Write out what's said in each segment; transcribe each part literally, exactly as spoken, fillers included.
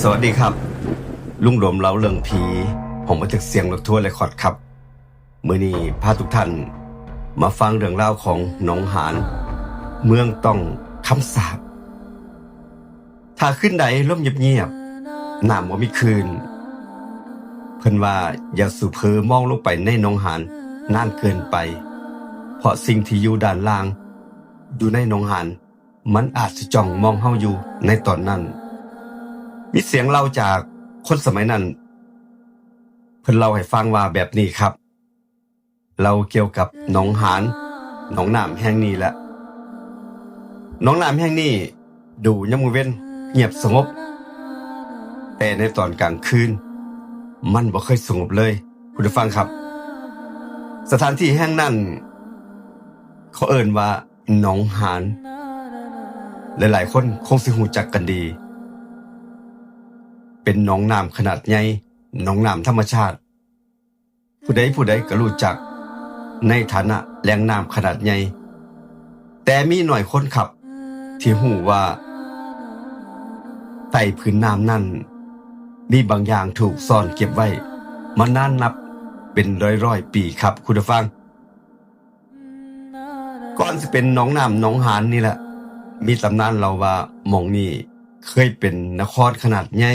สวัสดีครับ ลุงโดมเล่าเรื่องผี ห้องบันทึกเสียงรถทัวร์เรคคอร์ดครับ มื้อนี้พาทุกท่านมาฟังเรื่องราวของหนองหาน เมืองต้องคำสาป ถ้าคืนใดลมเงียบๆ น้ำบ่มีคลื่น เพิ่นว่าอย่าสู่เผลอมองลงไปในหนองหานนานเกินไป เพราะสิ่งที่อยู่ด้านล่าง อยู่ในหนองหาน มันอาจสิจ้องมองเฮาอยู่ในตอนนั้น มีเสียงเล่าจากคนสมัยนั้น เพิ่นเล่าให้ฟังว่าแบบนี้ครับ เล่าเกี่ยวกับหนองหาน หนองน้ำแห่งนี้แหละ หนองน้ำแห่งนี้ ดูยามมื้อเว็นเงียบสงบ แต่ในตอนกลางคืน มันบ่เคยสงบเลย คุณผู้ฟังครับ สถานที่แห่งนั้น เขาเอิ้นว่าหนองหาน หลายๆ คนคงสิรู้จักกันดี เป็นหนองน้ำขนาดใหญ่ หนองน้ำธรรมชาติ ผู้ใดผู้ใดก็รู้จักในฐานะแหล่งน้ำขนาดใหญ่ แต่มีน้อยคนครับ ที่รู้ว่าใต้ผืนน้ำนั้น มีบางอย่างถูกซ่อนเก็บไว้ มานานนับเป็นร้อยๆ ปีครับ คุณผู้ฟัง ก่อนสิเป็นหนองน้ำหนองหานนี่แหละ มีตำนานเล่าว่าหม่องนี้เคยเป็นนครขนาดใหญ่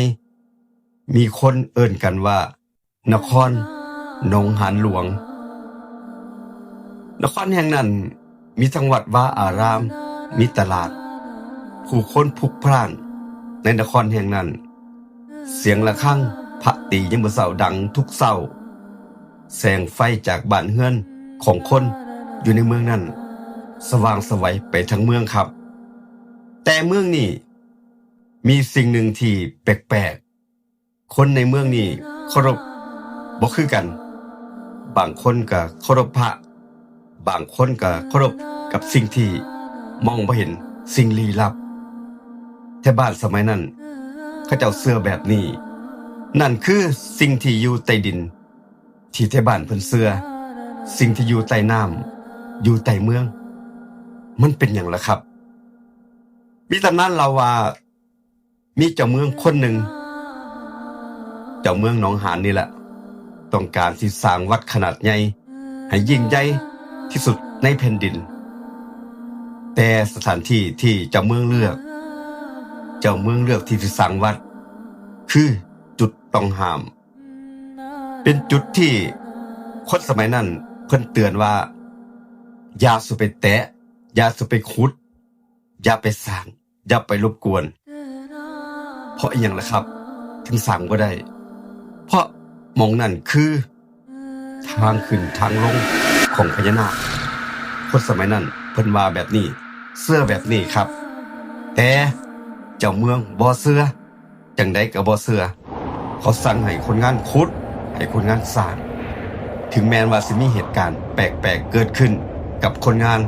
มีคนเอิ้นกันว่า นครหนองหานหลวง นครแห่งนั้นมีทั้งวัดวาอาราม มีตลาด ผู้คนพลุกพล่านในนครแห่งนั้น เสียงระฆังพระตียามมื้อเช้าดังทุกเช้า แสงไฟจากบ้านเรือนของคนอยู่ในเมืองนั้น สว่างไสวไปทั้งเมืองครับ แต่เมืองนี้มีสิ่งหนึ่งที่แปลกๆ คนในเมืองนี้เคารพบ่คือกัน บางคนก็เคารพพระ บางคนก็เคารพกับสิ่งที่มองบ่เห็น สิ่งลี้ลับ ไทบ้านสมัยนั้น เขาเจ้าเชื่อแบบนี้ นั่นคือสิ่งที่อยู่ใต้ดิน ที่ไทบ้านเพิ่นเชื่อ สิ่งที่อยู่ใต้น้ำ อยู่ใต้เมือง มันเป็นหยังล่ะครับ มีตำนานเล่าว่า มีเจ้าเมืองคนหนึ่ง เจ้าเมืองหนองหานนี่แหละ ต้องการสิสร้างวัดขนาดใหญ่ ให้ยิ่งใหญ่ที่สุดในแผ่นดิน แต่สถานที่ที่เจ้าเมืองเลือก เจ้าเมืองเลือกที่สิสร้างวัด คือจุดต้องห้าม เป็นจุดที่คนสมัยนั้นเพิ่นเตือนว่า อย่าสู่ไปแตะ อย่าสู่ไปขุด อย่าไปสร้าง อย่าไปรบกวน เพราะอิหยังล่ะครับ ถึงสร้างบ่ได้ เพราะหม่องนั้นคือ ทางขึ้นทางลงของพญานาค คนสมัยนั้นเพิ่นว่าแบบนี้ เชื่อแบบนี้ครับ แต่เจ้าเมืองบ่เชื่อ จั่งใดก็บ่เชื่อ เขาสั่งให้คนงานขุด ให้คนงานสร้าง ถึงแม้นว่าสิมีเหตุการณ์แปลกๆ เกิดขึ้นกับคนงาน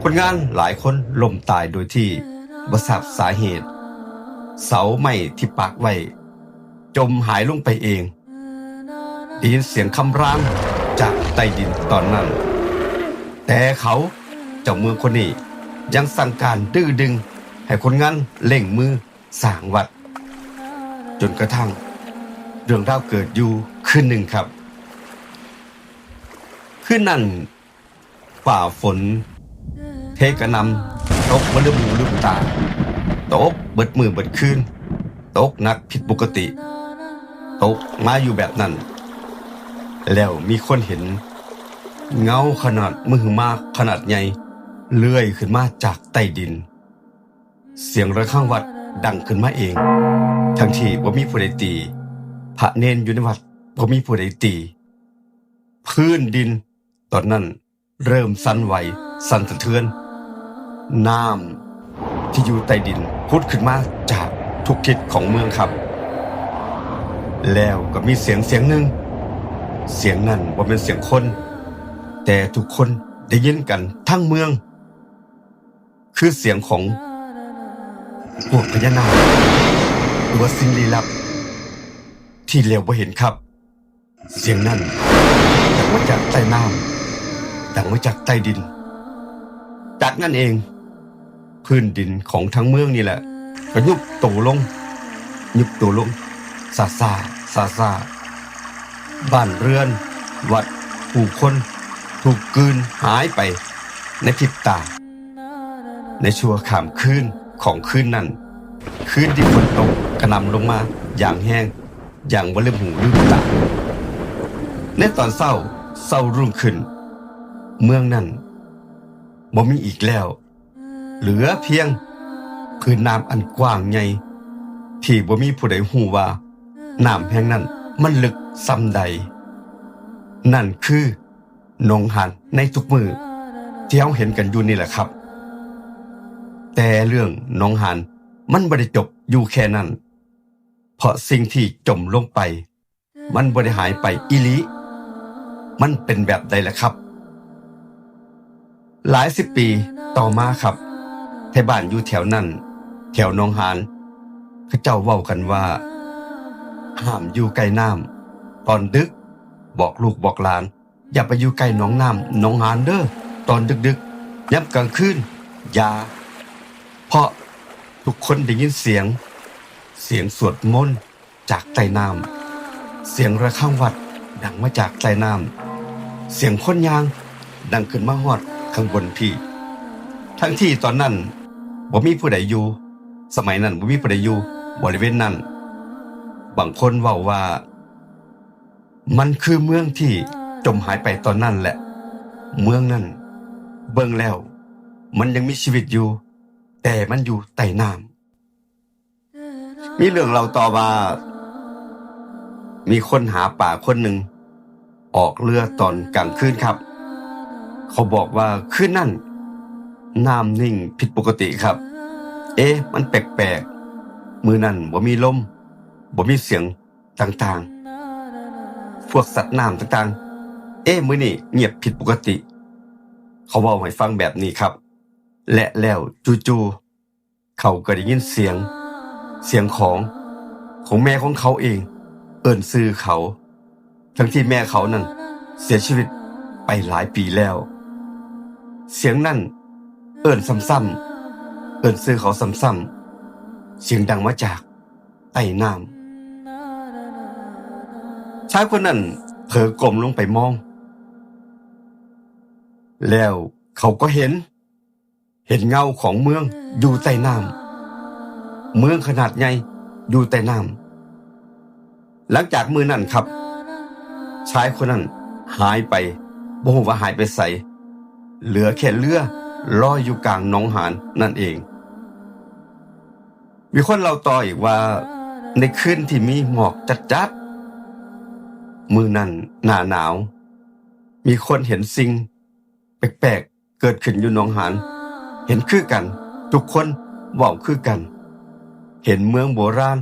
คนงานหลายคนล้มตายโดยที่บ่ทราบสาเหตุ เสาไม้ที่ปักไว้ จมหายลงไปเอง ได้ยินเสียงคำรามจากใต้ดินตอนนั้น แต่เขา เจ้าเมืองคนนี้ยังสั่งการดื้อดึงให้คนงานเร่งมือสร้างวัด จนกระทั่งเรื่องราวเกิดอยู่คืนหนึ่งครับ คืนนั้น ฟ้าฝนเทกระหน่ำ ตกบ่ลืมหูลืมตา ตกเบิดมื้อเบิดคืน ตกหนักผิดปกติ ตกมาอยู่แบบนั้น แล้วมีคนเห็นเงาขนาดมหึมาขนาดใหญ่ เลื้อยขึ้นมาจากใต้ดิน เสียงระฆังวัดดังขึ้นมาเอง ทั้งที่บ่มีผู้ใดตี พระเณรอยู่ในวัดบ่มีผู้ใดตี พื้นดินตอนนั้นเริ่มสั่นไหวสั่นสะเทือน น้ำที่อยู่ใต้ดินผุดขึ้นมาจากทุกทิศของเมืองครับ แล้วก็มีเสียงเสียงหนึ่ง เสียงนั้นบ่แม่นเสียงคน แต่ทุกคนได้ยินกันทั้งเมือง คือเสียงของพวกพญานาค หรือว่าสิ่งลี้ลับ ที่เหลียวบ่เห็นครับ เสียงนั้นดังมาจากใต้น้ำ ดังมาจากใต้ดิน จากนั้นเอง พื้นดินของทั้งเมืองนี่แหละ ก็ยุบตัวลง ยุบตัวลงซาซาซาซาบ้านเรือน วัด ผู้คน ถูกกลืนหายไปในพริบตา ในชั่วข้ามคืนของคืนนั้น คืนที่ฝนตกกระหน่ำลงมาอย่างแฮง อย่างบ่ลืมหูลืมตา ในตอนเช้า เช้ารุ่งขึ้น เมืองนั้นบ่มีอีกแล้ว เหลือเพียงผืนน้ำอันกว้างใหญ่ ที่บ่มีผู้ใดฮู้ว่าน้ำแห่งนั้นมันลึกส่ำใด นั่นคือหนองหานในทุกมื้อที่เฮาเห็นกันอยู่นี่แหละครับ แต่เรื่องหนองหานมันบ่ได้จบอยู่แค่นั้น เพราะสิ่งที่จมลงไป มันบ่ได้หายไปอีหลี มันเป็นแบบใดล่ะครับ หลายสิบปีต่อมาครับ ไทบ้านอยู่แถวนั้น แถวหนองหาน เขาเจ้าเว้ากันว่า ห้ามอยู่ใกล้น้ำ ตอนดึก บอกลูกบอกหลาน อย่าไปอยู่ใกล้หนองน้ำหนองหานเด้อ ตอนดึกๆ ยามกลางคืน อย่า เพราะทุกคนได้ยินเสียง เสียงสวดมนต์จากใต้น้ำ เสียงระฆังวัดดังมาจากใต้น้ำ เสียงคนย่างดังขึ้นมาฮอดข้างบนพี้ ทั้งที่ตอนนั้นบ่มีผู้ใดอยู่ สมัยนั้นบ่มีผู้ใดอยู่บริเวณนั้น บางคนเว้าว่า มันคือเมืองที่จมหายไปตอนนั้นแหละ เมืองนั้นเบิ่งแล้ว มันยังมีชีวิตอยู่ แต่มันอยู่ใต้น้ำ มีเรื่องเล่าต่อว่า มีคนหาปลาคนหนึ่ง ออกเรือตอนกลางคืนครับ เขาบอกว่าคืนนั้น น้ำนิ่งผิดปกติครับ เอ๊ะ มันแปลกๆ มื้อนั้นบ่มีลม บ่มีเสียงต่างๆ พวกสัตว์น้ำต่างๆ เอ๊ะ มื้อนี้เงียบผิดปกติ เขาเว้าให้ฟังแบบนี้ครับ และแล้วจู่ๆ เขาก็ได้ยินเสียง เสียงของ ของแม่ของเขาเอง เอิ้นชื่อเขา ทั้งที่แม่เขานั้นเสียชีวิตไปหลายปีแล้ว เสียงนั้นเอิ้นซ้ำๆ เอิ้นชื่อเขาซ้ำๆ เสียงดังมาจากใต้น้ำ ชายคนนั้นเผลอก้มลงไปมอง แล้วเขาก็เห็น เห็นเงาของเมืองอยู่ใต้น้ำ เมืองขนาดใหญ่อยู่ใต้น้ำ หลังจากมื้อนั้นครับ ชายคนนั้นหายไป บ่ฮู้ว่าหายไปไส เหลือแค่เรือลอยอยู่กลางหนองหานนั่นเอง มีคนเล่าต่ออีกว่า ในคืนที่มีหมอกจัดๆ มื้อนั้นหน้าหนาว มีคนเห็นสิ่งแปลกๆ เกิดขึ้นอยู่หนองหาน เห็นคือกัน ทุกคนเว้าคือกัน เห็นเมืองโบราณ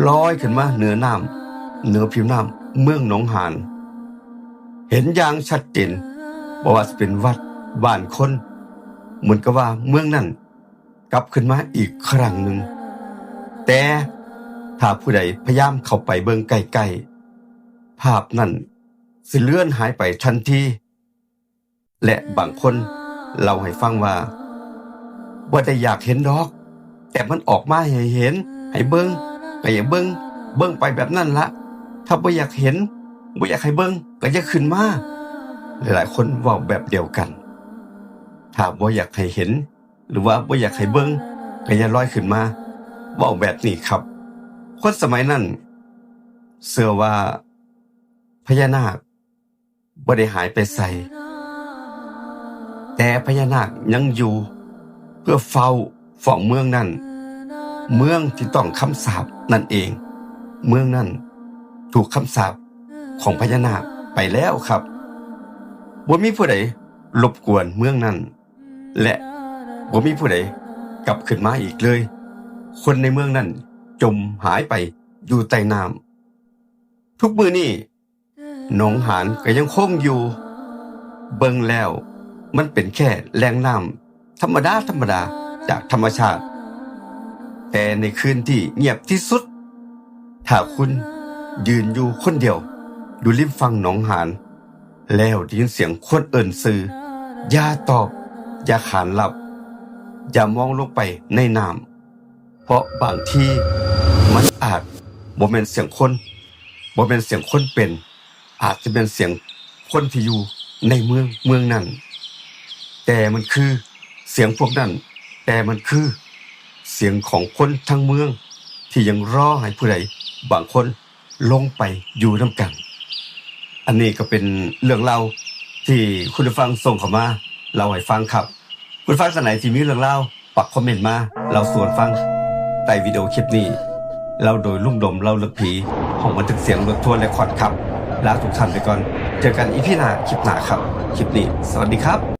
ลอยขึ้นมาเหนือน้ำ เหนือผิวน้ำเมืองหนองหาน เห็นอย่างชัดเจน บ่ว่าสิเป็นวัด บ้านคน เหมือนกับว่าเมืองนั้นกลับขึ้นมาอีกครั้งหนึ่ง แต่ถ้าผู้ใดพยายามเข้าไปเบิ่งใกล้ๆ ภาพนั้นสิเลือนหายไปทันที และบางคนเล่าให้ฟังว่า บ่ได้อยากเห็นดอก แต่มันออกมาให้เห็น ให้เบิ่ง ก็อย่าเบิ่ง เบิ่งไปแบบนั้นละ ถ้าบ่อยากเห็น บ่อยากให้เบิ่ง ก็อย่าขึ้นมา หลายๆ คนเว้าแบบเดียวกัน ถ้าบ่อยากให้เห็น หรือว่าบ่อยากให้เบิ่ง ก็อย่าลอยขึ้นมา เว้าแบบนี้ครับ คนสมัยนั้นเชื่อว่าพญานาค บ่ได้หายไปไส แต่พญานาคยังอยู่ เพื่อเฝ้าฟ้องเมืองนั้น เมืองที่ต้องคำสาปนั่นเอง เมืองนั้นถูกคำสาปของพญานาคไปแล้วครับ บ่มีผู้ใดรบกวนเมืองนั้น และบ่มีผู้ใดกลับขึ้นมาอีกเลย คนในเมืองนั้นจมหายไปอยู่ใต้น้ำ ทุกมื้อนี้ หนองหานก็ยังคงอยู่ เบิ่งแล้วมันเป็นแค่แหล่งน้ำธรรมดาธรรมดาจากธรรมชาติ แต่ในคืนที่เงียบที่สุด ถ้าคุณยืนอยู่คนเดียว อยู่ริมฝั่งหนองหาน แล้วได้ยินเสียงคนเอิ้นชื่อ อย่าตอบ อย่าขานรับ อย่ามองลงไปในน้ำ เพราะบางที มันอาจบ่แม่นเสียงคน บ่แม่นเสียงคนเป็น อาจจะเป็นเสียงคนที่อยู่ในเมืองเมืองนั้น แต่มันคือเสียงพวกนั้น แต่มันคือเสียงของคนทั้งเมืองที่ยังรอให้ผู้ใดบางคนลงไปอยู่นำกัน อันนี้ก็เป็นเรื่องเล่าที่คุณผู้ฟังส่งเข้ามาเล่าให้ฟังครับ คุณผู้ฟังท่านไหนที่มีเรื่องเล่าฝากคอมเมนต์มาเล่าสู่กันฟังใต้วิดีโอคลิปนี้ เล่าโดยลุงดมเล่าเรื่องผี ห้องบันทึกเสียงรถทัวร์เรคคอร์ดครับ ลาทุกท่านไปก่อน เจอกันอีพีหน้าคลิปหน้าครับ คลิปนี้ สวัสดีครับ